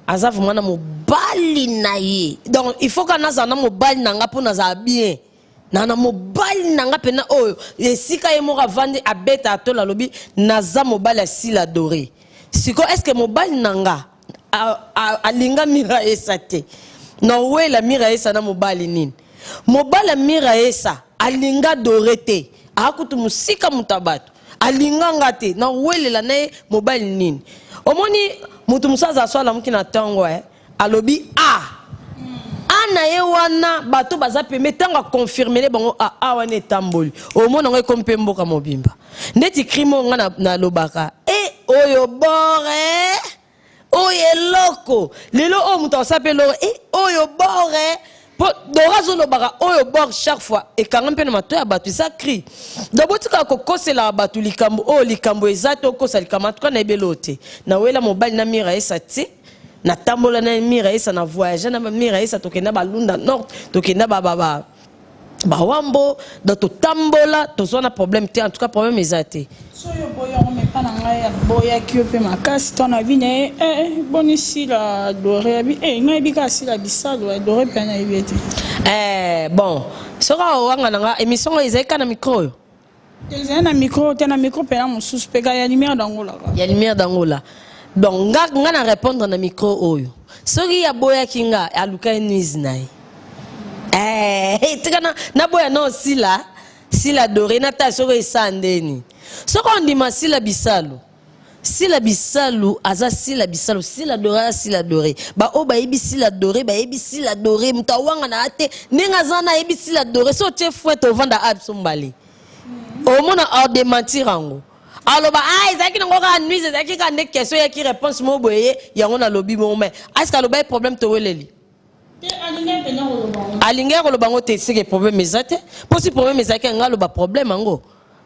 aza vraiment na mobali na ye. Donc il faut ka nazala na mobali na nga mpo nazala bien na mobali na nga mpena oyo esika ye moko avandi, abeta atola, alobi naza mobali ya Sila Doré. Sikoyo est ce que mobali na nga alinga Mira Esa te? Nawela Mira Esa na mobali nini? Mobali ya Mira Esa alinga Doré te, akutu mosika, moto ya bato alinga nga te, nawelela na ye mobali nini? Omoni moto mosusu aza so alamuki na ntongo, alobi a a na ye wana, bato baza pembe, ntango aconfirmele bango a a wana, etamboli, omona yango ekomi mpe mboka mobimba. Ndeti crime oyo nga nalobaka e oyo bore oyo eloko. eloko. Lelo oyo moto akosala mpe eloko e oyo bore mpo Dora azolobaka oyo bor chaque fois ekanga mpe na matoi ya bato, eza cri. Donc botikaka kokoselaka bato likambo oyo, likambo eza te, okosa likambo. En tout cas nayebi eloko te. Nawela mobali na Mira Esa te, natambola na Mira Esa, na voyage na Mira Esa, tokenda balunda nord, tokenda ba bawambo, donc totambola, tozwa na problème te. En tout cas problème eza te. So oyo boya yango, me mpa na ngai aboyaki yo mpe makasi. Ntango na bino ye boni Sila Dore abi ngai yebi kaka Sila Bisalo ya Dore mpe nayebi ye te. Bon, soki awanga na nga émission oyo ezali kaka na micro oyo. Ezali na micro te, na micro mpena mosusu mpe kaka ya Lumière d'Angola kaka. Ya Lumière d'Angola. Donc nga na répondre na micro oyo, soki aboyaki nga, aluka ye nuise na ye. Tika naboya na osila Sila Dore, natala soki esa ndeni, soki ondima Sila Bisalu. Sila Bisalu aza Sila Bisalu, Sila Dore aza Sila Dore. Baoyo bayebi Sila Dore bayebi Sila Dore. Moto awanga na ye te ndenge aza na ayebi Sila Dore. So otie fouet, ovanda a biso mbale, omona adémentir yango, aloba: "Ah, ezalaki nango kaka nuise, ezalaki kaka nde question eyaki, réponse moko boye ye yango nalobi bongo." Mais aske aloba ye problème toweleli? Te, alingi mpenza koloba yango. Alingi ya koloba yango te. Seke problème eza te, mpo si problème ezalaki, yango aloba problème yango.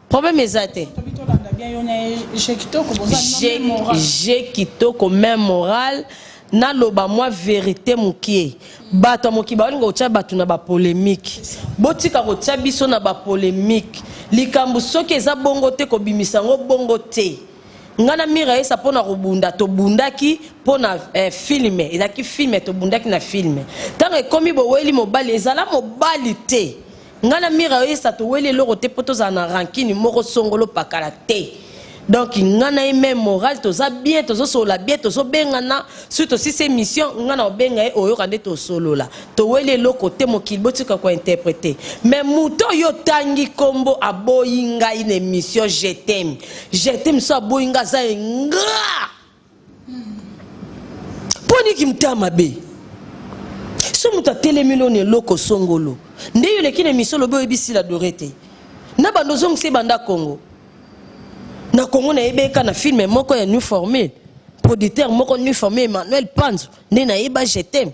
Problème eza te. Tobi tolanda bien yo na ye, je kitoko boza même moral. Je kitoko, même moral. Naloba mwa vérité mokie. Bato ya mokili baolinga kotia bato na bapolémique. Botika kotia biso na bapolémique. Likambo soki eza bongo te, kobimisa yango bongo te. Ngai na Mira Yesa, mpo na kobunda, tobundaki mpo na film. Ezalaki film, tobundaki na film. Ntango ekomi boweli mobali, ezala mobali te. Ngai na Mira Yesa toweli eloko te mpo tozala na rancune moko songolo pakala te. Donc ngai na ye même moral, toza bien, tozosolola bien, tozobengana. Soki tosisi émission, ngai na obenga ye, oyoka nde tosolola. Toweli eloko te. Mokili, botika kointerpréter. Mais moto oyo otangi nkombo aboyi ngai na émission, je t'aime, je t'aime, so aboyi ngai, aza ingrat. Mpo niki motema mabe? So moto atelemi no na eloko songolo, nde yo oleki na émission, olobi oyebi Sila Dore te. Na bando ozongisa ebanda Congo, na Congo nayebeka na film moko ya New Formule, producteur moko New Formule, Emmanuel Panzo, nde nayeba je t'aime.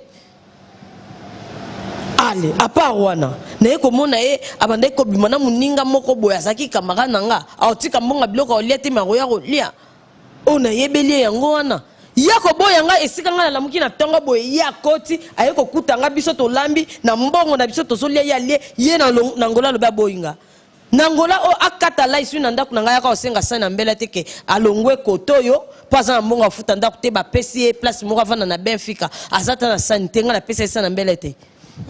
Ale à part wana, naye komona ye abandaki kobima na moninga moko boye, azalaki camarade na nga, aotika mbongo biloko aolia te, me akoya kolia oyo nayebeli ye yango wana. Ya koboya nga, esika ngai nalamuki na ntongo boye, ye akoti, aye kokuta nga, biso tolambi na mbongo na biso, tozolia, ye alie. Ye na Ngola alobi aboyi nga na Ngola oyo, akata lai sui na ndako na ngai, aka kosenga sani na mbela te ke alongwe kote oyo mpo aza na mbongo afuta ndako te. Bapesi ye place moko avanda na Benfica, aza ta na sani te. Ngai napesa ye sani na mbela te.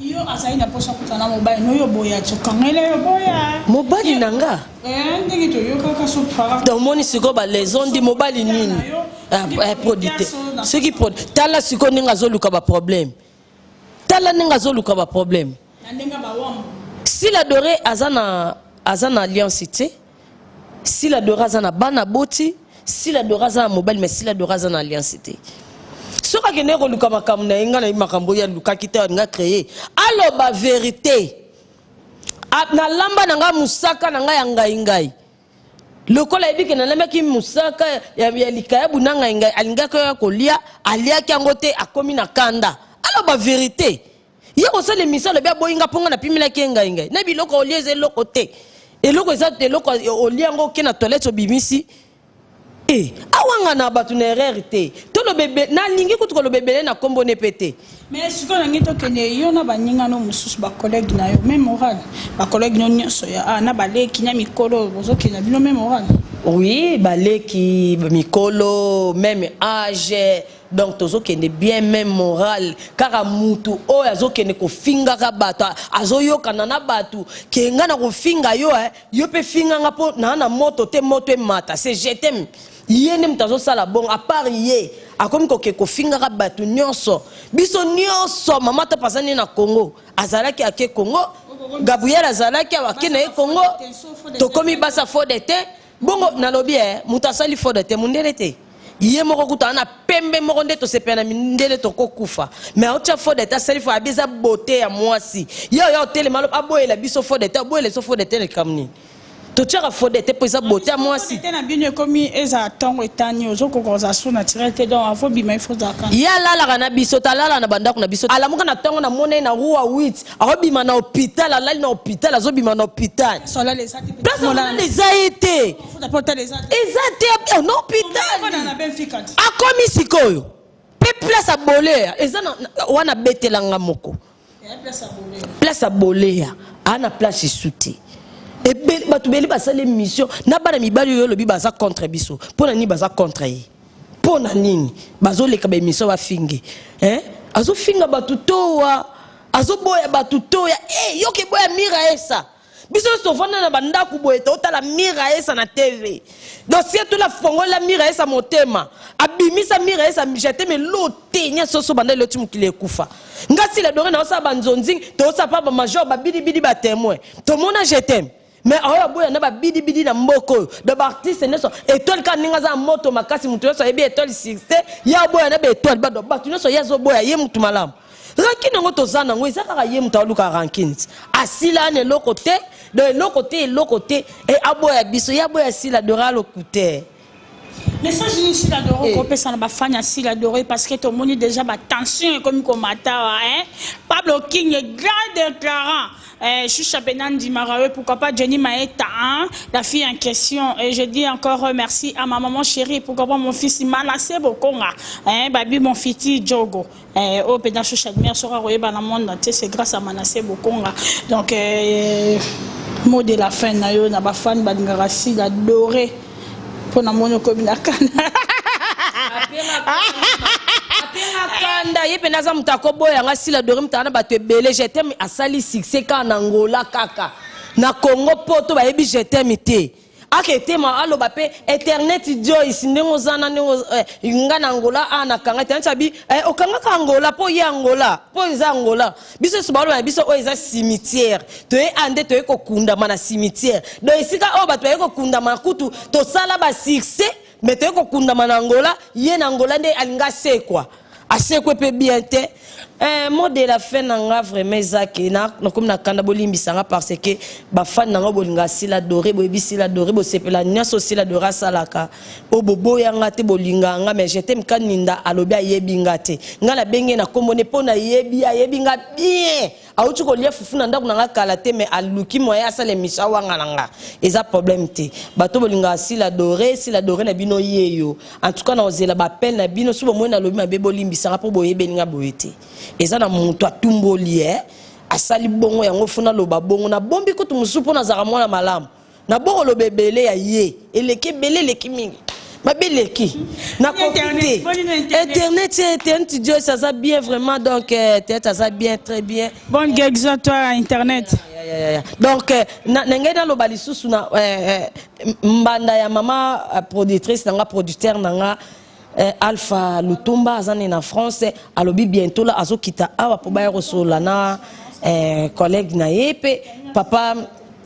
Yo azali na mposa kutana na mobali no, yo boya, tokangela yo boya. Mobali na nga? Ndenge toyokaka so para. Tomoni sikoyo baleson ndi mobali nini? Producteur soki tala sikoyo ndenge azoluka baproblème, tala ndenge azoluka baproblème. Na ndenge bawambo. Sila Dore aza na alliance te. Sila Dore aza na bana boti, Sila Dore aza na mobali, mais Sila Dore aza na alliance te. Soki akende koluka makambo na ye, ngai nayebi makambo oyo alukaki te, alinga créer. Aloba vérité. Nalamba na ngai mosaka na ngai ya ngai ngai lokola yebi ke nalambaki mosaka ya likayabu na ngai ngai, alingaki oya kolia, aliaki yango te, akomi na kanda. Aloba vérité. Ye kosala émission, alobi aboyi nga mpo nga napimelaki ye ngai ngai na biloko olia eza eloko te. Eloko eza eloko olia yango, oke na toilette, obimisi. E awanga na bato na erreur te. Toloba nalingi kutu koloba ebele na nkombo ne mpe te. Mais sikoyo nangi tokende yo na baningano mosusu, bacollègue na yo, même moral, bacollègue no nyonso ya na baleki na mikolo, bozokende na bino même moral? Oui, baleki, mikolo, même âge, donc tozokende bien, même moral. Kaka mutu oyo azokende kofingaka bato, azoyokana na bato ke nga na kofinga yo, yo mpe finganga mpo naa na moto te, moto emata, c'est je t'aime. Ye nde moto azosala bongo. À part ye, akomi koke kofingaka bato nyonso, biso nyonso. Mama to aza nde na Congo, azalaki ake Congo, Gabriel azalaki awa, ake na ye Congo, tokomi basa fode te. Bongo nalobi moto asali fode te, mondele te. Ye moko kuta na pembe moko nde tosepela na mindele, tokokufa. Mais aotya fode te, asali fo abi eza beauté ya mwasi. Ye oyo otelema, alobi aboyela biso fode te, aboyela biso fode te, likambo nini? Totiaka fode te mpo eza bote ya mwasi. Te na bino ekomi ezala ntongo etani, ozokoka kozala su naturel te, donc avo bima, il faut ozalaka. Ye alalaka na biso, talala na bandako na biso. Alamuka na ntongo, namona ye na rua 8, aobima na hôpital, alali na hôpital, azobima na hôpital. Solala eza te. Place olala eza ye te. Futa mpo otala eza te. Eza te na hôpital. Ofanda na Benfica te. Akomi sikoyo mpe place abolea eza wana, abetelanga moko. Ya place abolea. Place abolea, aa na place esu te. Ebele bato beli basali émission na bana mibali oyo olobi baza contre biso. Mpo na nini baza contre ye? Mpo na nini bazoleka baémission bafinge, hein? Azofinga bato towa, azoboya bato toya. Eh, yoka eboya Mira Esa. Biso nyonso tovanda na bandako boye, totala Mira Esa na TV. Dossier tola fongola Mira Esa motema, abimisa Mira Esa jeteme lo te nyonso so banda eloti mokili ekufa. Nga Sila Dore naosala banzonzing, toosala pa bamajor, babidibidi, batémoin tomona jetem. Mais aoyo aboya na babidibidi na mboka oyo, do baartiste nyonso étoile kaka ndenge aza na moto makasi, moto nyonso ayebi étoile succès. Ye aboya na baétoile, bado bato nyonso ye azoboya. Ye motu malamu, rancune yango toza nango eza kaka ye moto aluka rancune. Asila na eloko te, do eloko te, eloko te. E aboya biso, ye aboya Sila Dora alokute. Message nini Sila Dore okopesa na bafani ya Sila Dore? Parce que tomoni déjà batension ekomi komata wa, hein? Pablo King, grand déclarant, Choucha Benan Dimarawe, pourquoi pas Jenny Maeta, hein, la fille en question. Et je dis encore merci à ma maman chérie, pourquoi pas mon fils Manassé Bokonga, hein, Babi mon fiti Djogo. Oh, Pena Choucha Lumière sera royé dans le monde entier, c'est grâce à Manassé Bokonga. Donc, mot de la fin, na yo, na ba fan, balingaka Sila Doré. Pour na mono komi na kana. Apenga kanda, ye mpe aza moto akoboyanga Sila Dore, moto aza na bato ebele. Jetem asali succès kaka na Ngola, kaka na Congo poto bayebi jetem te. Aketema aloba mpe internet Joyce ndenge oza na ndenge nga na Angola a nakanga internet abi okangaka Angola mpo ye Angola mpo eza Angola. Biso nyonso baloba na biso oyo eza cimetière, toye a nde toye kokundama na cimetière. Donc esika oyo bato baye kokundama kutu tosala basuccès, mais toye kokundama na Angola. Ye na Angola nde alinga asekwa, asekwe mpe bien te. Mot de la fin na nga vraiment eza ke nakomi na kanda, bolimbisa nga, parce que bafani na nga bolinga Sila Doré, boyebi Sila Doré, bosepela nyonso Sila Doré asalaka. Oyo boboyanga te, bolingaka nga, mais jetem kaninda alobi ayebi nga te. Nga nabenge na kombo ne mpo nayebi, ayebi nga bien. Awuti kolia fufu na ndako na nga kala te, mais aluki moyen asala émission awanga na nga. Eza problème te. Bato bolingaka Sila Doré, Sila Doré na bino ye yo. En tout cas na ozela baappel na bino. So bomoi nalobi mabe, bolimbisanga mpo boyebeli nga boye te. Eza na moto atumboli e asali bongo, yango fo naloba bongo. Nabombi kutu mosusu mpo nazalaka mwana malamu. Nabokoloba ebele ya ye eleki ebele, eleki mingi, mabe eleki, nakoki te. Internet, internet Joyce aza bien vraiment. Donc internet aza bien, très bien. Bonne guérison toi internet. Ya, ya, ya. Donc na ngai naloba lisusu na mbanda ya mama productrice na nga, producteur na nga Alpha Lutumba, aza ne na France. Alobi bientôt la azokita awa mpo baya kosolola na collègue na ye mpe papa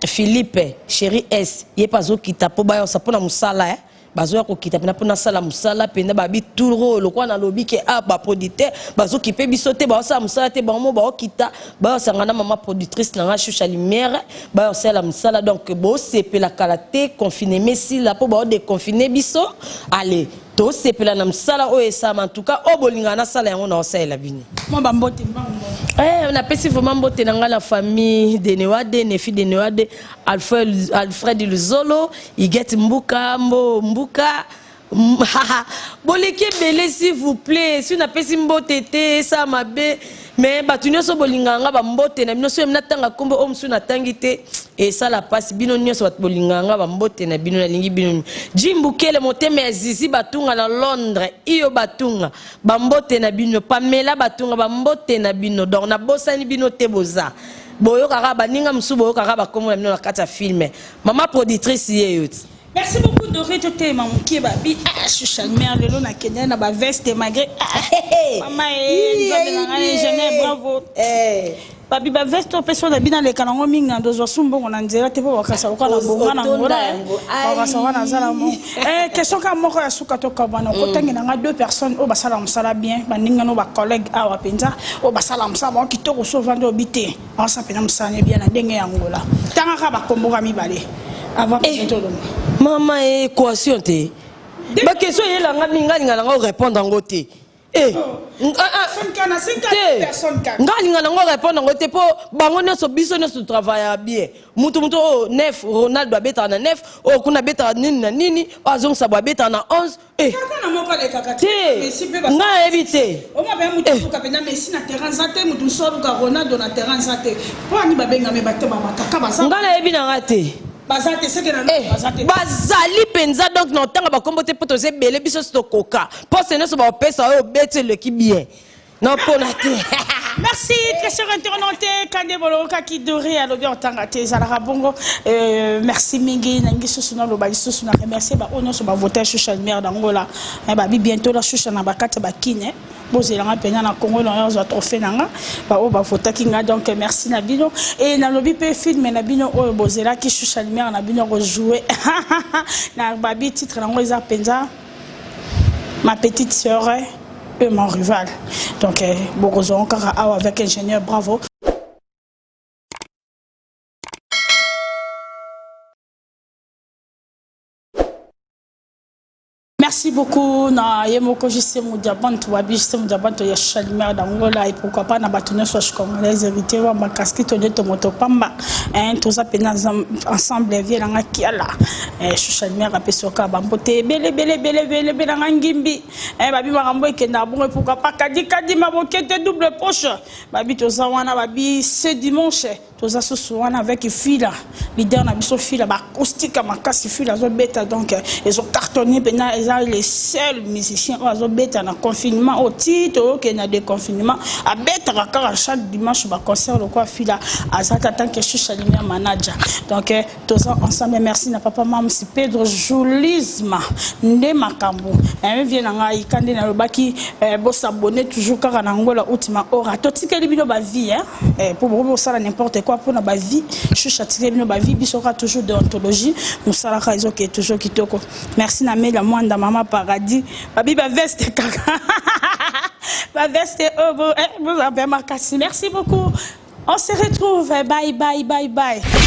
Philippe Chéri S. Ye mpe azokita mpo bayosa mpona mosala, Bazoya kokita mpena mpona asala mosala mpenza. Babi tour oyo lokola nalobi ke a baproducteur bazokipe biso te, baosala mosala te, bango mo baokita, bayosanga na mama productrice na nga Shusha Lumière, bayosala mosala. Donc bosepela kala te, confinement esila mpo baodéconfine biso. Ale tosepela na mosala oyo esalama. En tout cas oyo bolingaka nasala yango, na osalela bino. Mwa bambote mbango. Napesi vraiment mbote na ngai na famille Denewade, Nefi Denewade, Alfred, Alfred Luzolo, Iget Mbuka, Mbo Mbuka. Boleki ebele, s'il vous plaît. Si napesi mbote te, esala mabe, mais bato nyonso bolingaka nga, bambote na bino. Soki natanga nkombo oyo mosusu natangi te, esala mpasi. Bino nyonso bato bolingaka nga, bambote na bino, nalingi bino. Jimbukele motema ya Zizi Batunga na Londres, iyo Batunga, bambote na bino. Pamela Batunga, bambote na bino. Donc nabosani bino te, boza boyokaka baninga mosusu, boyokaka bakombo na bino na kati ya film. Mama productrice ye yo ti. Merci beaucoup Doré. Totema mokie babi, ah, Shusha Lumière lelo nakende na baveste malgré, ah, mama e nzambe na ngai ingénieur, bravo. Babi baveste oyo mpe so na bino aleka nango mingi na dozwa su mbongo na nzela te, mpo bakasa lokola na bonga na ngola, bakasa lokola naza na mo. Question kaka moko ya suka, tokabwana. Okotangela nga deux personnes oyo basala mosala bien, baninga no, bacollègue awa mpenza, oyo basala mosala bango kitoko, so ovandi obi te aosa mpenza mosala ne bien na ndenge ya Ngola. Tanga kaka bakomboka mibale. Avant eh, mama équation te. Ba question eyela nga mingi nga linga nanga répondre yango te. Eh, oh. ah, ah. Te. Nga linga nango répondre yango te po bango nyonso biso nyonso travaillaka bien. Mutu mutu oyo 9 Ronaldo abetaka na 9, oyo kuna abetaka nini na nini, oyo azongisa boye abetaka na 11. Eh. Kaka na moko alekaka te. Te. Nga nayebi te. Oma pe mutu eh. aluka mpenza Messi na terrain aza te, mutu mosusu aluka Ronaldo na terrain aza te. Mpo ani babengami bato ba bakaka baza. Nga nayebi na nga te. Baza te seke na eh, baza te. Bazali mpenza donc na otanga bakombo te mpo toza ebele biso nyonso tokoka. Poste nyonso bakopesa oyo obeti eleki bien. Non pona te. Merci très cher internaute Kande Boloko ki doré alobi otanga te ezalaka bongo euh, merci mingi na ngi susu na loba lisusu na remercier ba oyo nyonso ba voter Shusha Lumière d'Angola eh, ba bi bientôt la Shusha na bakati ba kine bozelanga mpenza na Congo na oyo azwa trophée na nga ba oyo bavotaki nga donc merci na bino et nalobi mpe film na bino oyo bozelaki Shusha Lumière na bino kojouer na babi titre nango eza mpenza Ma petite sœur est mon rival. Donc, eh, bokozwa kaka awa avec ingénieur bravo. Merci beaucoup na ye moko JC Mudiabantu wabi JC Mudiabantu ya Chalimer d'Angola et pourquoi pas na bato nyonso ya congolaise héritier wa makaski to nde tomoto pamba hein toza pena ensemble vie na nga kiala eh, Chalimer apesi oka bambote ebele ebele ebele ebele ebele na nga ngimbi eh, babi makambo ekendaka bongo pourquoi pas kadi kadi mabokete double poche babi toza wana babi ce dimanche Toza susu wana avec Fila, leader na biso Fila, ba acoustique ya makasi Fila azo beta donc ezo cartonner pena eza le seul musicien oyo azo beta na confinement oyo ti toyokende na déconfinement abetaka kaka chaque dimanche ba concert lokola Fila aza ta tant que Shusha Lumière manager donc toza ensemble merci na papa Mamsi Pedro Julisma nde makambo eh, vie na ngai kande nalobaki eh, bosabonne toujours kaka na Angola Ultima Hora totikeli bino ba vie hein? Eh, po bokomi kosala n'importe quoi pona ba vie shusha atikeli bino ba vie biso kaka toujours deontologie mosala kaka ezokende toujours kitoko merci na mela mwanda mama paradis babi ba veste kaka ba veste oyo oh, eh, bozala mpe makasi merci beaucoup on se retrouve bye bye bye bye.